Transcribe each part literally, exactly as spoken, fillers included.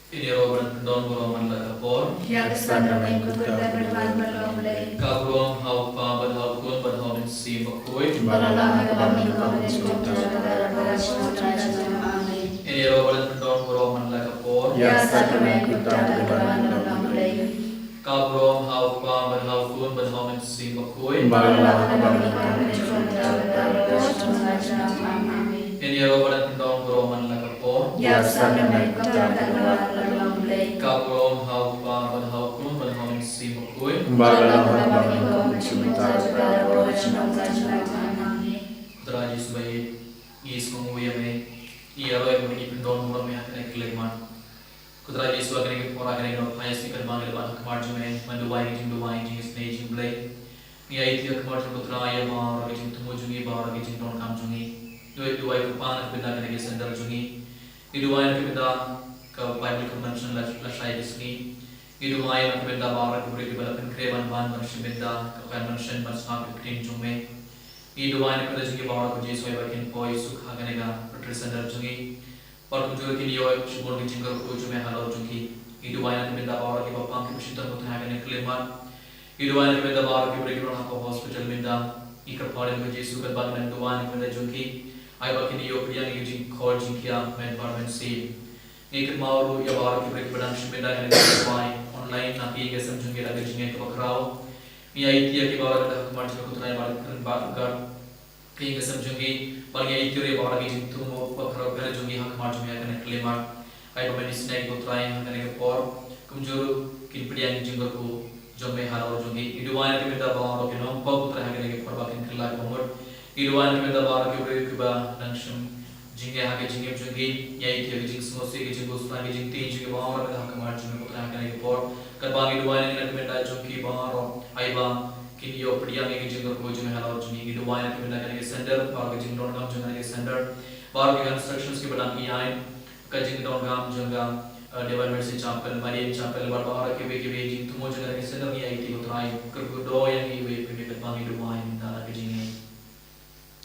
Ïa ïaroh bad pyndon baroh man la ka por. Ïa ka san ramai kut ka bad wan bad long Blei. Ka burom ha u Kpa bad ha u Khun bad ha u Mynsiem Bakhuid. Ba la long ha kaba mynta bad ha ka por jong ka. Amen. Ïa ïaroh bad pyndon baroh man la ka por. Ïa ka san ramai kut ka bad wan bad long Blei. Ka burom ha u Kpa bad ha u Khun bad ha u Mynsiem Bakhuid. Ba la long ha kaba mynta bad ha ka por jong ka. Amen. Ïa ïaroh bad pyndon baroh man la ka por. Ïa ka san ramai kut ka bad wan bad long Blei. Ka burom ha u Kpa bad ha u Khun bad ha u Mynsiem Bakhuid. Ba la long ha kaba mynta bad ha ka por jong ka. Amen. Trai Jisu ba ïeit, ngi sngewnguh ïa me, ngi ïaroh ïa me, ngi pyndon baroh me ha kane ka khyllipmat. Ko Trai Jisu, ha kane ka por, ha kane ka por, ngi ïaroh ïa me, ngi kyrpad ïa me, ban duwai ïa ki jingduwai, jingisynei, jingblei. Ngi aiti ha khmat jong ko Trai ïa baroh ki jingthmu jong ngi, baroh ki jingdonkam jong ngi. Ngi duwai, duwai kyrpad na ka bynta kane ka sender jong ngi. Ngi duwai na ka bynta ka Bible Convention la, lashai ka sngi. Ngi duwai na ka bynta baroh ki briew kiba la pynkhreh ban wan ban shim bynta ka Convention ban sngap ïa ka ktien jong me. Ngi duwai na ka bynta jong ki baroh ko Jisu, ba kin poi suk ha kane ka retreat center jong ngi. Bad kumjuh kin ïoh shibun ki jingkyrkhu jong me halor jong ki. Ngi duwai na ka bynta baroh kiba pang kiba shitom ko Trai ha kane ka khyllipmat. Ngi duwai na ka bynta baroh ki briew kiba don ha ka hospital mynta. Ngi kyrpad ïa ko Jisu, katba ngi dang duwai na ka bynta jong ki, ai ba kin ïoh pdiang ïa ka jingkhor jingkhiah met bad mynsiem. Ngi kynmaw ruh ïa baroh ki briew kiba dang shim bynta ha kane ka duwai online na ka ïing ka sem jong ki da ka jingngeit kaba khraw. Ngi aiti ïa ki baroh ha khmat jong ko Trai, baroh ki kren baroh ka ïing ka sem jong ki, bad ngi aiti ruh ïa baroh ki jingthmu bakhraw bakhraw jong ki ha khmat jong me ha kane ka khyllipmat. Ai ba men isynei ko Trai ha kane ka por, kumjuh ruh kin pdiang ki jingkyrkhu jong me halor jong ki. Ngi duwai na ka bynta baroh ki nongpop ko Trai ha kane ka por ba kin kylla ka mut. Ngi duwai na ka bynta baroh ki briew kiba dang shim jingeh ha ka jingim jong ki, ngi aiti ïa ka jingsngewsih, ka jingkhuslai, ka jingtieng jong ki baroh ha khmat jong me ko Trai ha kane ka por. Katba ngi duwai na ka bynta jong ki baroh, ai ba kin ïoh pdiang ïa ka jingkyrkhu jong me halor jong ngi. Ngi duwai na ka bynta kane ka sender, baroh ka jingdonkam jong kane ka sender, baroh ki constructions kiba dang ïaid, ka jingdonkam jong ka, eh, Divine Mercy Chapel, Marian Chapel, bad baroh kiwei kiwei jingthmu jong kane ka sender, ngi aiti ko Trai, kyrkhu ïa ngi iwei pa iwei katba ngi duwai mynta da ka jingngeit.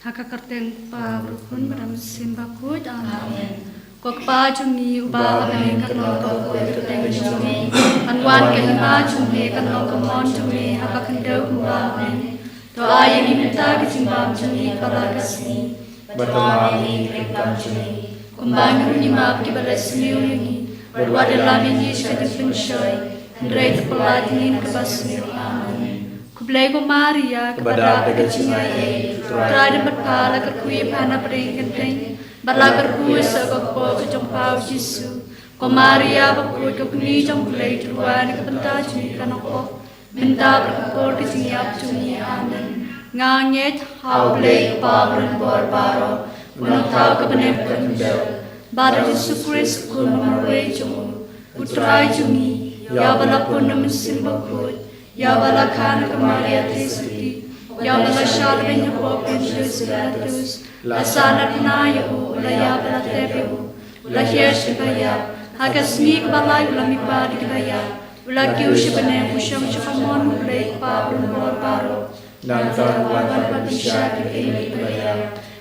Ha ka kyrteng u Kpa, u Khun bad u Mynsiem Bakhuid. Amen. Ko Kpa jong ngi uba ha bneng, kan long ka kyrteng jong me. Kan wan ka hima jong me, kan long ka mon jong me ha ka khyndew kumba ha bneng. To ai ïa ngi mynta ka jingbam jong ngi kaba la ka sngi. Bad to map ïa ngi ki jingdonkam jong ngi, kumba ngi ruh ngi map ïa kiba leh sniew ïa ngi. Bad wat ïalam ïa ngi sha ka jingpynshoi, hynrei to pyllait ïa ngi na kaba sniew. Amen. Khublei ko Maria, kaba dap da ka jingaiei, u Trai u don bad pha, la kyrkhu ïa pha na pdeng kynthei, bad la kyrkhu ïa ka kpoh ka jong pha u Jisu. Ko Maria bakhuid, ko Kmie jong U Blei, to duwai na ka bynta jong ngi ki nongpop, mynta bad ha ka por ka jingïap jong ngi. Amen. Nga ngeit ha U Blei Kpa badonbor baroh, U Nongthaw ka bneng bad ka khyndew, bad ha U Jisu Khrist u Khun ba marwei jong u, U Trai jong ngi, ïa uba la pun da U Mynsiem Bakhuid, ïa uba la kha na ka Maria Theisotti, ïa uba la shah lehbeiñ ha pop u Pontius Pilatus, la sahnarphna ïa u, la ïap bad la tep ïa u, la hiar sha kaba ïap, ha ka sngi kaba lai u la mihpat ïa kiba ïap, u la kiew sha bneng, u shong sha kamon U Blei Kpa badonbor baroh. Nangta un wan ban pynshai ïa kiba ïap.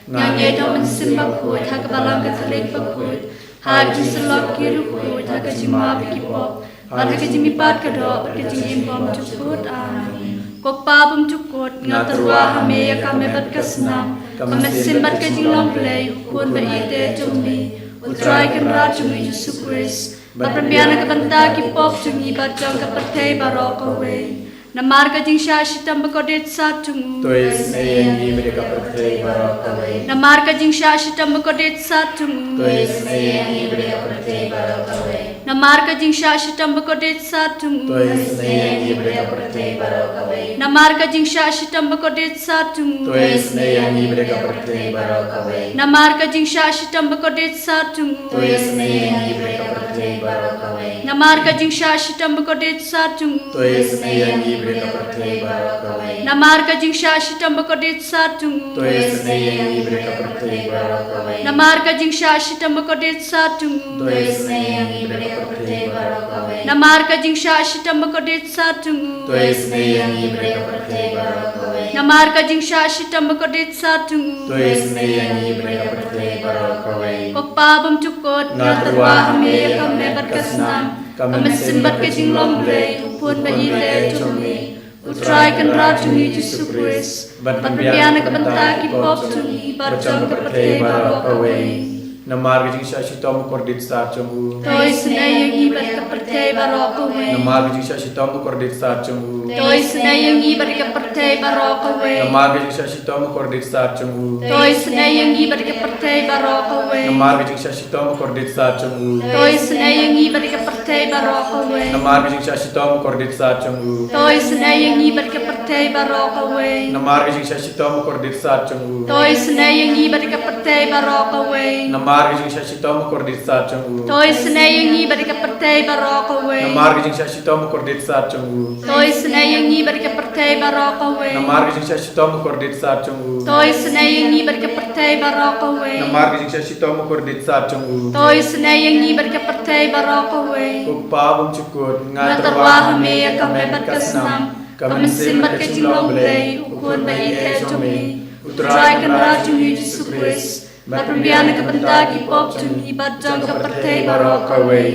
Nga ngeit ha U Mynsiem Bakhuid, ha ka Balang Katholik bakhuid, ha ka jingsyllok ki riewkhuid, ha ka jingmap ïa ki pop, bad ha ka jingmihpat ka doh, bad ka jingim bymjukut. Amen. Ko Kpa bymjukut, nga tyrwa ha me ïa ka met bad ka snam, ka mynsiem bad ka jinglong Blei, U Khun ba ïeit jong me, U Trai Kynrad jong ngi U Jisu Khrist, ba pynbiang na ka bynta ki pop jong ngi bad jong ka pyrthei baroh kawei. Namar ka jingshah shitom bakordit sat jong u. To isynei ïa ngi bad ïa ka pyrthei baroh kawei. Namar ka jingshah shitom bakordit sat jong u. To isynei ïa ngi bad ïa ka pyrthei baroh kawei. Namar ka jingshah shitom bakordit sat jong u. To isynei ïa ngi bad ïa ka pyrthei baroh kawei. Namar ka jingshah shitom bakordit sat jong u. To isynei ïa ngi bad ïa ka pyrthei baroh kawei. Namar ka jingshah shitom bakordit sat jong u. To isynei ïa ngi bad ïa ka pyrthei baroh kawei. Namar ka jingshah shitom bakordit sat jong u. To isynei ïa ngi bad ïa ka pyrthei baroh kawei. Namar ka jingshah shitom bakordit sat jong u. To isynei ïa ngi bad ïa ka pyrthei baroh kawei. Namar ka jingshah shitom bakordit sat jong u. To isynei ïa ngi bad ïa ka pyrthei baroh kawei. Namar ka jingshah shitom bakordit sat jong u. To isynei ïa ngi bad ïa ka pyrthei baroh kawei. Namar ka jingshah shitom bakordit sat jong u. To isynei ïa ngi bad ïa ka pyrthei baroh kawei. Ko Pa bymjukut, nga tyrwa ha me ïa ka met bad ka snam, ka mynsiem bad ka jinglong Blei, u Khun ba ïeit jong me, U Trai Kynrad jong ngi Jisu Khrist, ban pynbiang na ka bynta ki pop jong ngi bad jong ka pyrthei baroh kawei. Namar ka jingshah shitom bakordit sat jong u. To isynei ïa ngi bad ka pyrthei baroh kawei. Namar ka jingshah shitom bakordit sat jong u. To isynei ïa ngi bad ka pyrthei baroh kawei. Namar ka jingshah shitom bakordit sat jong u. To isynei ïa ngi bad ka pyrthei baroh kawei. Namar ka jingshah shitom bakordit sat jong u. To isynei ïa ngi bad ka pyrthei baroh kawei. Namar ka jingshah shitom bakordit sat jong u. To isynei ïa ngi bad ka pyrthei baroh kawei. Namar ka jingshah shitom bakordit sat jong u. To isynei ïa ngi bad ka pyrthei baroh kawei. Namar ka jingshah shitom bakordit sat jong u. To isynei ïa ngi bad ka pyrthei baroh kawei. Namar ka jingshah shitom bakordit sat jong u. To isynei ïa ngi bad ka pyrthei baroh kawei. Namar ka jingshah shitom bakordit sat jong u. To isynei ïa ngi bad ka pyrthei baroh kawei. Namar ka jingshah shitom bakordit sat jong u. To isynei ïa ngi bad ka pyrthei baroh kawei. Ko Pa bymjukut, nga tyrwa ha me ïa ka met bad ka snam, ka mynsiem bad ka jinglong Blei, u Khun ba ïeit jong me, U Trai Kynrad jong ngi Jisu Khrist, ban pynbiang na ka bynta ki pop jong ngi bad jong ka pyrthei baroh kawei.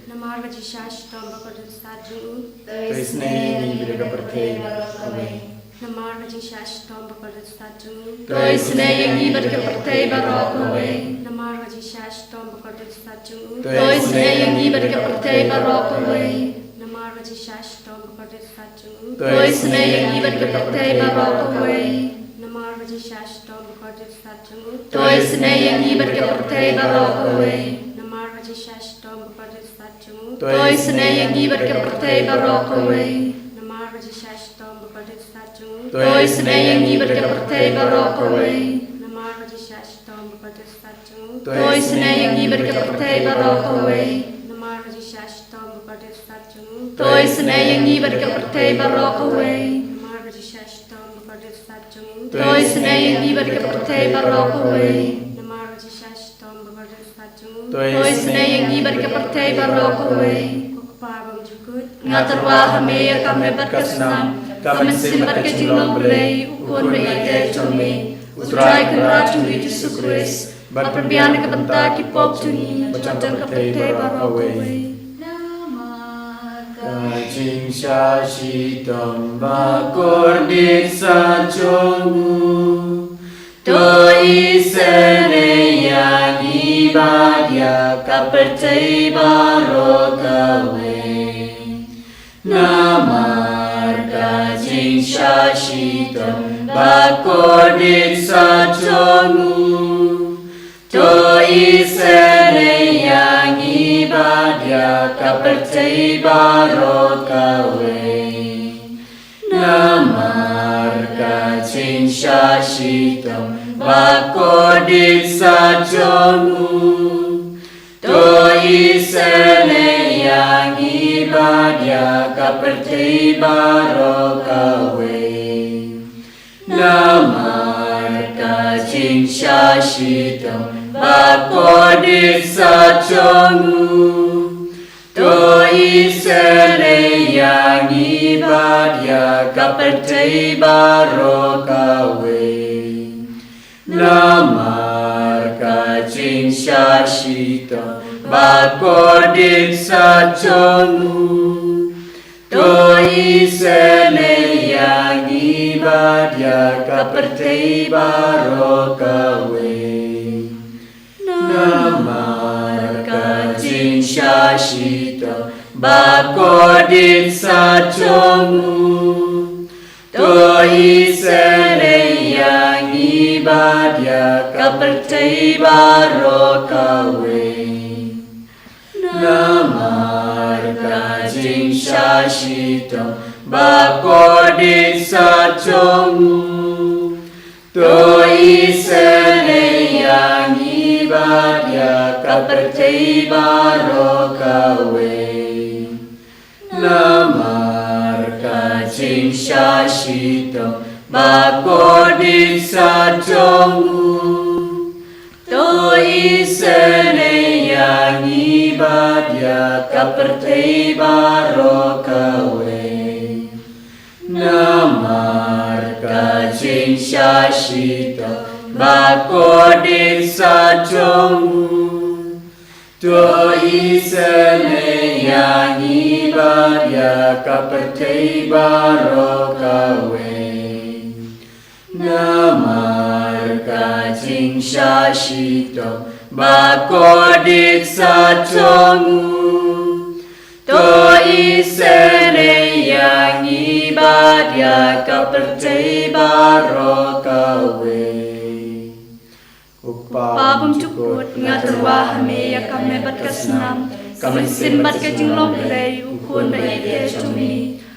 Namar ka jingshah shitom bakordit sat jong u. To isynei ïa ngi bad ka pyrthei baroh kawei. Namar ka jingshah shitom bakordit sat jong u. To isynei ïa ngi bad ka pyrthei baroh kawei. Namar ka jingshah shitom bakordit sat jong u. To isynei ïa ngi bad ka pyrthei baroh kawei. Namar ka jingshah shitom bakordit sat jong u. To isynei ïa ngi bad ka pyrthei baroh kawei. Namar ka jingshah shitom bakordit sat jong u. To isynei ïa ngi bad ka pyrthei baroh kawei. Namar ka jingshah shitom bakordit sat jong u. To isynei ïa ngi bad ka pyrthei baroh kawei. Namar ka jingshah shitom bakordit sat jong u. To isynei ïa ngi bad ka pyrthei baroh kawei. Namar ka jingshah shitom bakordit sat jong u. To isynei ïa ngi bad ka pyrthei baroh kawei. Namar ka jingshah shitom bakordit sat jong u. To isynei ïa ngi bad ka pyrthei baroh kawei. Namar ka jingshah shitom bakordit sat jong u. To isynei ïa ngi bad ka pyrthei baroh kawei. Namar ka jingshah shitom bakordit sat jong u. To isynei ïa ngi bad ka pyrthei baroh kawei. Ko Pa bymjukut, nga tyrwa ha me ïa ka met bad ka snam, ka mynsiem bad ka jinglong Blei, u Khun ba ïeit jong me, U Trai Kynrad jong ngi Jisu Khrist, ban pynbiang na ka bynta ki pop jong ngi bad jong ka pyrthei baroh kawei. Namar ka jingshah shitom bakordit sat jong u. To isynei ïa ngi bad ïa ka pyrthei baroh kawei. Namar ka jingshah shitom bakordit sat jong u. To isynei ïa ngi bad ïa ka pyrthei baroh kawei. Namar ka jingshah shitom bakordit sat jong u. To isynei ïa ngi bad ïa ka pyrthei baroh kawei. Namar ka jingshah shitom bakordit sat jong u. To isynei ïa ngi bad ïa ka pyrthei baroh kawei. Namar ka jingshah shitom bakordit sat jong u. To isynei ïa ngi bad ïa ka pyrthei baroh kawei. Namar ka jingshah shitom bakordit sat jong u. To isynei ïa ngi bad ïa ka pyrthei baroh kawei. Namar ka jingshah shitom bakordit sat jong u. To isynei ïa ngi bad ïa ka pyrthei baroh kawei. Namar ka jingshah shitom bakordit sat jong u. To isynei ïa ngi bad Bad ïa ka pyrthei baroh kawei. Namar ka jingshah shitom bakordit sah jong u. To isynei ïa ngi bad ïa ka pyrthei baroh kawei. Namar ka jingshah shitom bakordit sah jong u. To isynei ïa ngi bad ïa ka pyrthei baroh kawei. Ko Pa bymjukut, nga tyrwa ha me ïa ka met bad ka snam, ka mynsiem bad ka jinglong Blei, u Khun ba ïeit jong me,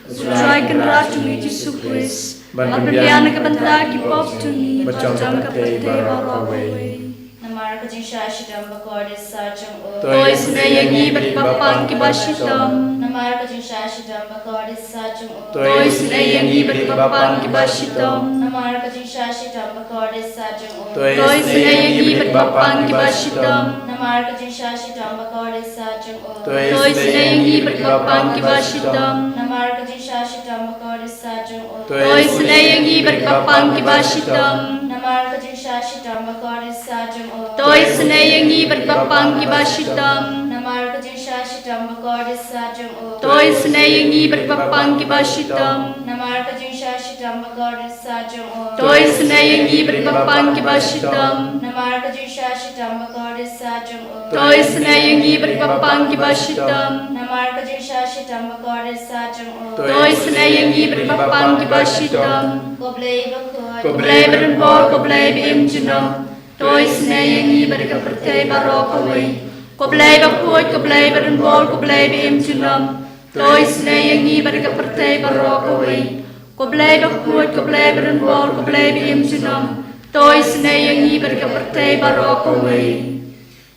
u Trai Kynrad jong ngi Jisu Khrist, ban pynbiang na ka bynta ki pop jong ngi bad jong ka pyrthei baroh kawei. Namar ka jingshah shitom bakordit sah jong u. To isynei ïa ngi bad ki bapang kiba shitom. Namar ka jingshah shitom bakordit sah jong u. To isynei ïa ngi bad ki bapang kiba shitom. Namar ka jingshah shitom bakordit sah jong u. To isynei ïa ngi bad ki bapang kiba shitom. Namar ka jingshah shitom bakordit sah jong u. To isynei ïa ngi bad ki bapang kiba shitom. Namar ka jingshah shitom bakordit sah jong u. To isynei ïa ngi bad ki bapang kiba shitom. Namar ka jingshah shitom bakordit sah jong u. To isynei ïa ngi bad ki bapang kiba shitom. Namar ka jingshah shitom bakordit sah jong u. To isynei ïa ngi bad ki bapang kiba shitom. Namar ka jingshah shitom bakordit sah jong u. To isynei ïa ngi bad ki bapang kiba shitom. Namar ka jingshah shitom bakordit sah jong u. To isynei ïa ngi bad ki bapang kiba shitom. Namar ka jingshah shitom bakordit sah jong u. To isynei ïa ngi bad ki bapang kiba shitom. Ko Blei bakhuid. Ko Blei badonbor, ko Blei ba im junom. To isynei ïa ngi bad ka pyrthei baroh kawei. Ko Blei bakhuid, ko Blei badonbor, ko Blei ba im junom. To isynei ïa ngi bad ka pyrthei baroh kawei. Ko Blei bakhuid, ko Blei badonbor, ko Blei ba im junom. To isynei ïa ngi bad ka pyrthei baroh kawei.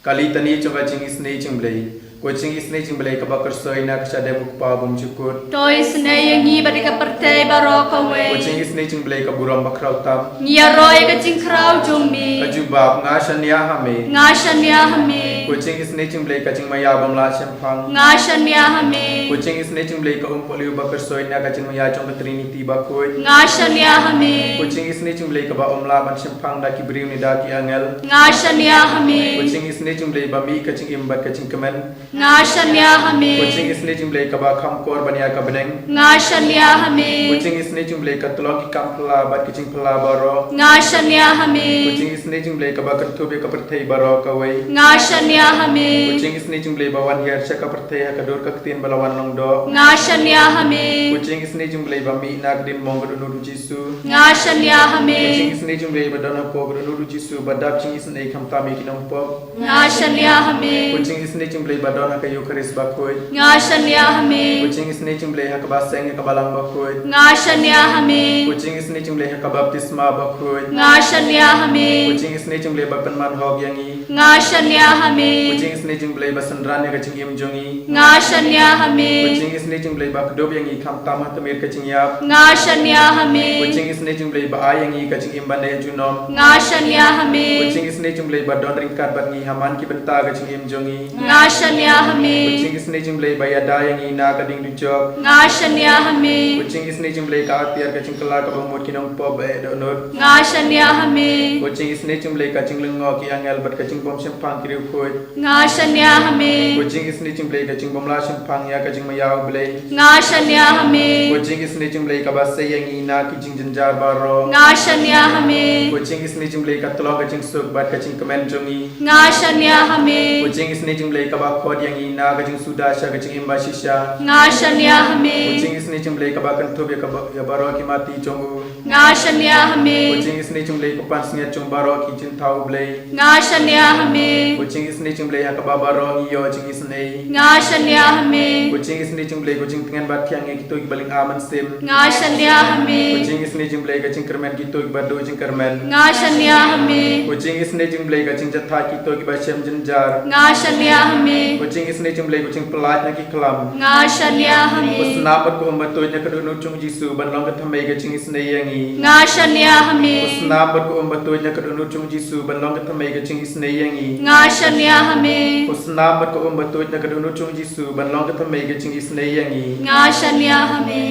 Ka Litani jong ka jingisynei jong U Blei. Ko jingisynei jong U Blei kaba kyrsoi na ka shadem U Kpa bymjukut. To isynei ïa ngi bad ka pyrthei baroh kawei. Ko jingisynei jong U Blei ka burom bakhraw tam. Ngi ïaroh ïa ka jingkhraw jong me. Ka jubab, nga shaniah ha me. Nga shaniah ha me. Ko jingisynei jong U Blei ka jingmaïa bym lah shemphang. Nga shaniah ha me. Ko jingisynei jong U Blei ka umpohliew ba kyrsoi na ka jingmaïa jong ka Trinity bakhuid. Nga shaniah ha me. Ko jingisynei jong U Blei kaba ym lah ban shemphang da ki briew ne da ki angel. Nga shaniah ha me. Ko jingisynei jong U Blei ba mih ka jingim bad ka jingkmen. Nga shaniah ha me. Ko jingisynei jong U Blei kaba kham kor ban ïa ka bneng. Nga shaniah ha me. Ko jingisynei jong U Blei ka tlong ki kam phylla bad ki jingphylla baroh. Nga shaniah ha me. Ko jingisynei jong U Blei kaba kynthup ïa ka pyrthei baroh kawei. Nga shaniah ha me. Ko jingisynei jong U Blei ba wan hiar sha ka pyrthei ha ka dur ka ktien ba la wan long doh. Nga shaniah ha me. Ko jingisynei jong U Blei ba mih na ka diengmong ka dohnud U Jisu. Nga shaniah ha me. Ko jingisynei jong U Blei ba don hapoh ka dohnud U Jisu ba dap jingisynei khamtam ïa ki nongpop. Nga shaniah ha me. Ko jingisynei jong U Blei ba don ha ka Eukharist bakhuid. Nga shaniah ha me. Ko jingisynei jong U Blei ha kaba seng ïa ka balang bakhuid. Nga shaniah ha me. Ko jingisynei jong U Blei ha ka baptisma bakhuid. Nga shaniah ha me. Ko jingisynei jong U Blei ba pynman hok ïa ngi. Nga shaniah ha me. Ko jingisynei jong U Blei ba synran ïa ka jingim jong ngi. Nga shaniah ha me. Ko jingisynei jong U Blei ba kdup ïa ngi khamtam ha tmier ka jingïap. Nga shaniah ha me. Ko jingisynei jong U Blei ba ai ïa ngi ka jingim ban ïa junom. Nga shaniah ha me. Ko jingisynei jong U Blei ba don ryngkat bad ngi ha man ki bynta ka jingim jong ngi. Nga shaniah ha me. Ko jingisynei jong U Blei ba ïada ïa ngi na ka ding dujok. Nga shaniah ha me. Ko jingisynei jong U Blei ka atiar ka jingkylla kaba mut ki nongpop ba eh dohnud. Nga shaniah ha me. Ko jingisynei jong U Blei ka jinglyngngoh ki angel bad ka jingbymshemphang ki riewkhuid. Nga shaniah ha me. Ko jingisynei jong U Blei ka jingbymlah shemphang ïa ka jingmaïa U Blei. Nga shaniah ha me. Ko jingisynei jong U Blei kaba sei ïa ngi na ki jingjynjar baroh. Nga shaniah ha me. Ko jingisynei jong U Blei ka tlong ka jingsuk bad ka jingkmen jong ngi. Nga shaniah ha me. Ko jingisynei jong U Blei kaba khot ïa ngi na ka jingsuda sha ka jingim bashisha. Nga shaniah ha me. Ko jingisynei jong U Blei kaba kynthup ïa kaba, ïa baroh ki mati jong u. Nga shaniah ha me. Ko jingisynei jong U Blei ka pansngiat jong baroh ki jingthaw U Blei. Nga shaniah ha me. Ko jingisynei jong U Blei ha kaba baroh ngi ïoh jingisynei. Nga shaniah ha me. Ko jingisynei jong U Blei ka jingtngen bad thiang ïa kito kiba lyngba mynsiem. Nga shaniah ha me. Ko jingisynei jong U Blei ka jingkyrmen kito kiba duh jingkyrmen. Nga shaniah ha me. Ko jingisynei jong U Blei ka jingjahthait kito kiba shem jynjar. Nga shaniah ha me. Ko jingisynei jong U Blei ka jingpyllait na ki khlam. Nga shaniah ha me. Ko snam bad ko um batuid na ka dohnud jong U Jisu ban long ka thymmei ka jingisynei ïa ngi. Nga shaniah ha me. Ko snam bad ko um batuid na ka dohnud jong U Jisu ban long ka thymmei ka jingisynei ïa ngi. Nga shaniah ha me. U snam bad ka um ba tuid na ka dohnud jong u Jisu, ban long ka thymmei ka jingisynei ïa ngi. Nga shaniah ha me.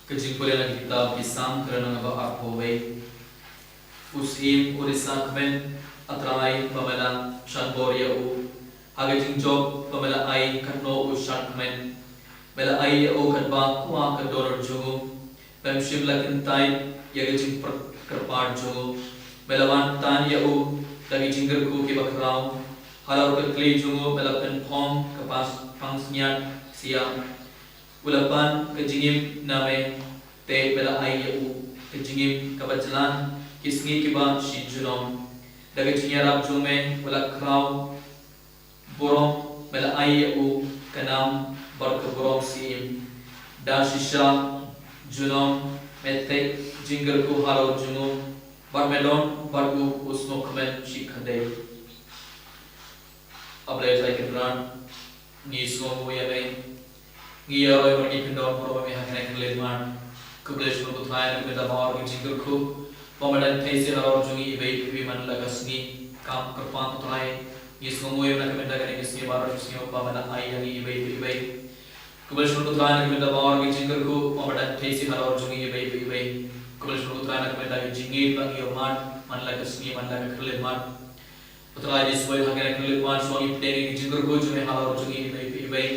Ka jingpule na ka kitab ki Salm, ka lynnong ba arphew wei. U Syiem u ri sakmen, A Trai, ba me la shah bor ïa u. Ha ka jingjop ba me la ai, katno u sakmen. Me la ai ïa u katba kwah ka dohnud jong u. Mem shym la kyntait ïa ka jingpyrkhat jong u. Me la wan tan ïa u da ki jingkyrkhu kiba khraw. Halor ka kti jong u me la pynphong ka pas pansngiat sia. U la pan ka jingim na me, te me la ai ïa u ka jingim kaba jlan ki sngi kiba shi junom. Da ka jingïarap jong me u la khraw burom, me la ai ïa u ka nam bad ka burom syiem. Da shisha junom me teh jingkyrkhu halor jong u, bad me don bad u u sngewkmen shi khyndai. A Blei Trai Kynrad, ngi sngewnguh ïa me. Ngi ïaroh bad ngi kyndon burom ïa me ha kane ka khlieh mat. Khublei shibun ko Trai na ka bynta baroh ki jingkyrkhu ba me dang theh sha halor jong ngi iwei pa iwei man la ka sngi. Kam kyrpad ko Trai, ngi sngewnguh ïa me na ka bynta kane ka sngi baroh shi sngi ba me la ai ïa ngi iwei pa iwei. Khublei shibun ko Trai na ka bynta baroh ki jingkyrkhu ba me dang theh sha halor jong ngi iwei pa iwei. Khublei shibun ko Trai na ka bynta ki jingngeit ba ngi ïohmad man la ka sngi man la ka khlieh mat. Ko Trai, ngi sngewbha ha kane ka khlieh mat shuwa ngi pdiang ïa ki jingkyrkhu jong me halor jong ngi iwei pa iwei.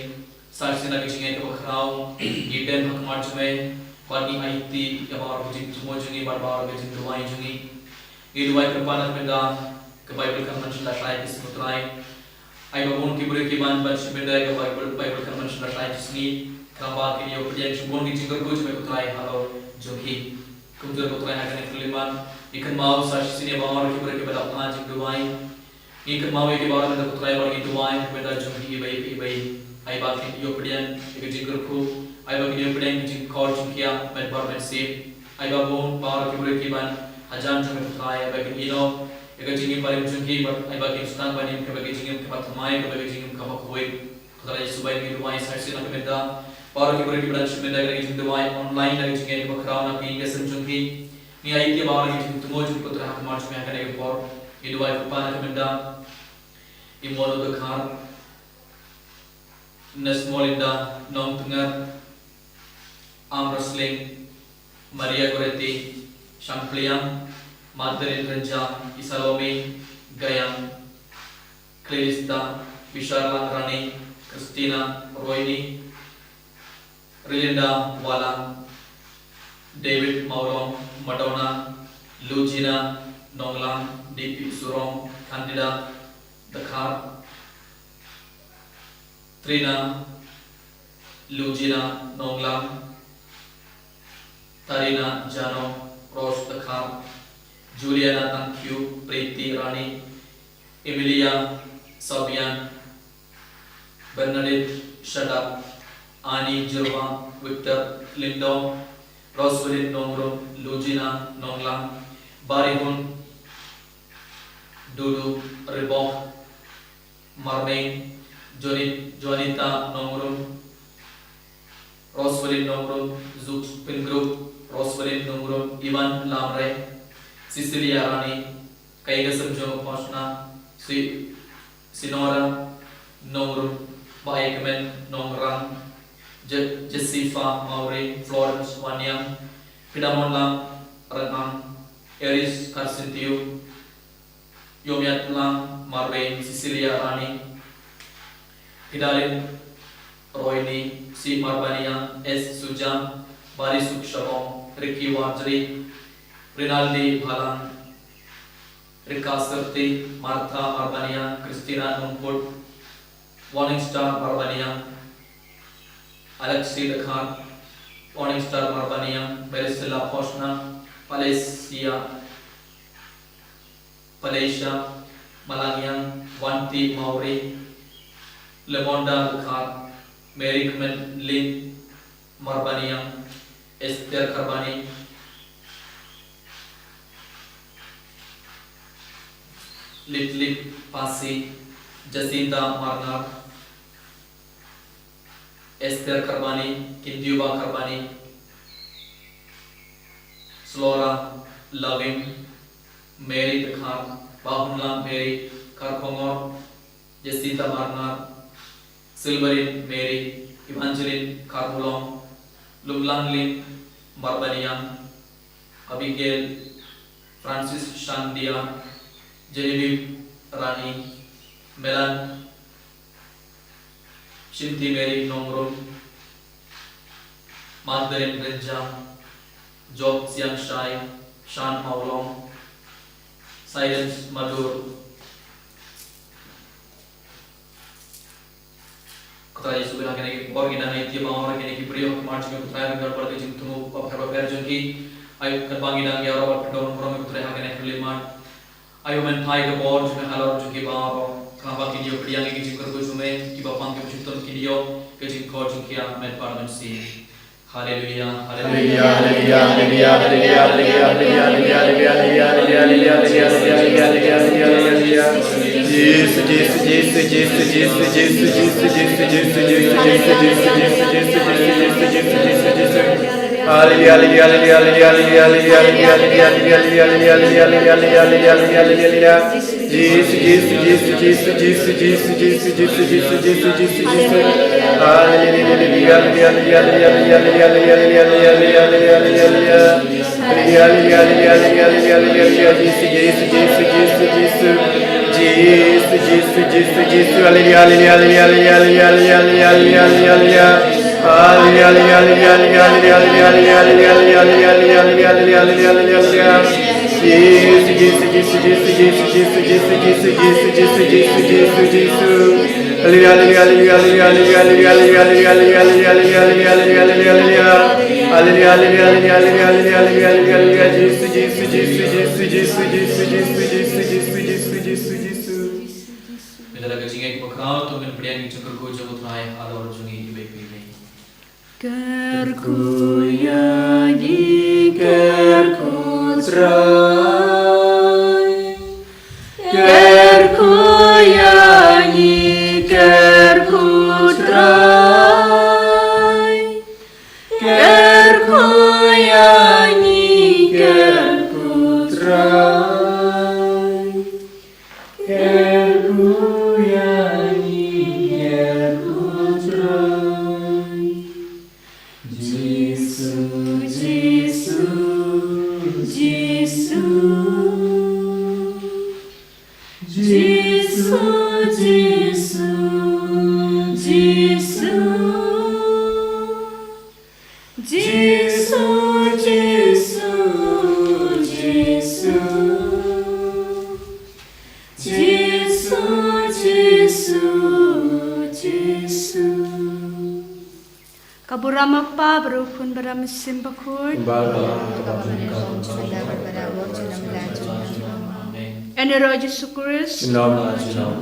Sa shisien na ka jingngeit kaba khraw ngi dem ha khmat jong me, bad ngi aiti ïa baroh ki jingthmu jong ngi bad baroh ki jingduwai jong ngi. Ngi duwai kyrpad na ka bynta ka Baibl Convention lashai ka sngi ko Trai. Ai ba bun ki briew ki ban ban shim bynta ïa ka Baibl, Baibl Convention lashai ka sngi. Khnang ba kin ïoh pdiang shibun ki jingkyrkhu jong me ko Trai halor jong ki. Kumjuh ko Trai ha kane ka khlieh mat, ngi kynmaw sa shisien ïa baroh ki briew kiba la phah jingduwai. Ngi kynmaw ïa ki baroh mynta ko Trai bad ngi duwai na ka bynta jong ki iwei pa iwei. Ai ba kin ïoh pdiang ïa ki jingkyrkhu, ai ba kin ïoh pdiang ïa ki jingkhor jong ki ha met bad mynsiem. Ai ba bun baroh ki briew ki ban hajan jong me ko Trai, ai ba kin ïehnoh ïa ka jingim barim jong ki, bad ai ba kin sdang ban im kaba ka jingim kaba thymmai, kaba ka jingim kaba khuid. Ko Trai Jisu, ba ngi duwai sa shisien na ka bynta baroh ki briew kiba dang shim bynta ha ka jingduwai online, ha ka jingngeit kaba khraw na ka ïing ka sem jong ki. Ngi aiti ïa baroh ki jingthmu jong ki ko Trai ha khmat jong me ha kane ka por. Ngi duwai kyrpad na ka bynta i Monu Dkhar, Nesmolinda Nongtngar, Arm Wrestling, Maria Goretti, Shampliang, Madeline Rynjah, Isalome Gayam, Khlelista, Bisharlang Rani, Christina Roini, Rilinda Walang, David Mawlong, Madonna, Lujina Nonglang, D P Surong, Candida Dkhar, Trina Lujina Nonglang, Tarina Jano, Rose Dkhar, Juliana Tangkhiew, Preeti Rani, Emilia Sabian, Bernadette Shadap, Annie Jyrwa, Victor Lindong, Roswelin Nongrum, Lujina Nonglang, Barihun Dudu Ribok, Marneng, Joni-, Jonita Nongrum, Roswelin Nongrum, Zuk Pingrup, Roswelin Nongrum, Ivan Lamre, Cecilia Rani, ka ïing ka sem jong ka Phoshna, Si-, Sinora Nongrum, Baikmen Nongrang, Je-, Jessifa Mawri, Florence Waniang, Pidamon Lang Rangam, Eris Karsintiu, Yomiatlang Marwei, Cecilia Rani, Pidalin Roini, Si Marbaniang, S Suja, Barisuk Shabong, Ricky Warjri, Rinaldi Bhalang, Rika Sirti, Martha Marbaniang, Christina Nungput, Warning Star Marbaniang, Alexi Dkhar, Warning Star Marbaniang, Maricela Phoshna, Palesia Palasia Malangiang, Wanti Mawri, Lemonda Dkhar, Mary Kmen Lin Marbaniang, Esther Karbani, Litlit Pasi, Jacinta Marnar, Esther Karbani, Kindiuba Karbani, Slora Lavim, Mary Dkhar, Bahunlang Mary Kharkhongor, Jessica Marngar, Silverin Mary, Evangeline Kharulong, Lumlangling Marbaniang, Abigail Francis Shandia, Genevieve Rani, Melan Shinti Mary Nongrum, Magdalene Renjam, Job Siangshai, Shan Maulong, Silence Madur. Ko Trai Jisu, ha kane ka por ngi dang ïa ïa ba ong ïa kine ki briew ha khmat jong me, ko Trai, ba pyndonkam ïa ka jingthmu bapher bapher jong ki. Ai katba ngi dang ïaroh bad pyndonkam ïa ka, ko Trai, ha kane ka khyllipmat. Ai men thait ka bor jong me halor jong ki baroh, khnang ba kin ïoh pdiang ïa ka jingkyrkhu jong me, kiba pang kiba shitom kin ïoh ka jingkor jong ki ha met bad mynsiem. Haleluia, haleluia, haleluia, haleluia. Jisu, Jisu, Jisu. Haleluia, haleluia, haleluia. Jisu, Jisu, Jisu. Haleluia, haleluia, haleluia. Jisu, Jisu, Jisu. Jisu, Jisu, Jisu, Jisu. Haleluia, haleluia, haleluia. Haleluia, haleluia, haleluia. Jisu, Jisu, Jisu. Haleluia, haleluia, haleluia. Haleluia, haleluia, haleluia. Jisu, Jisu, Jisu, Jisu. Mynta da ka jingngeit kaba khraw to ngin pdiang ïa ka jingkyrkhu jong u Trai halor jong ngi iwei pa iwei. Kyrkhu ïa ngi, kyrkhu Trai. Kyrkhu ïa ngi, kyrkhu Trai. Kyrkhu ïa ngi, kyrkhu Trai. Kyrkhu ïa ngi, kyrkhu Trai. Jisu, Jisu, Jisu. Jisu, Jisu, Jisu. Jisu, Jisu, Jisu. Jisu, Jisu, Jisu. Ka burom u Kpa bad u Khun bad u Mynsiem Bakhuid. Bad u Kpa bad u Mynsiem Bakhuid. Amen. Ïa u Jisu Khrist. Junom, junom.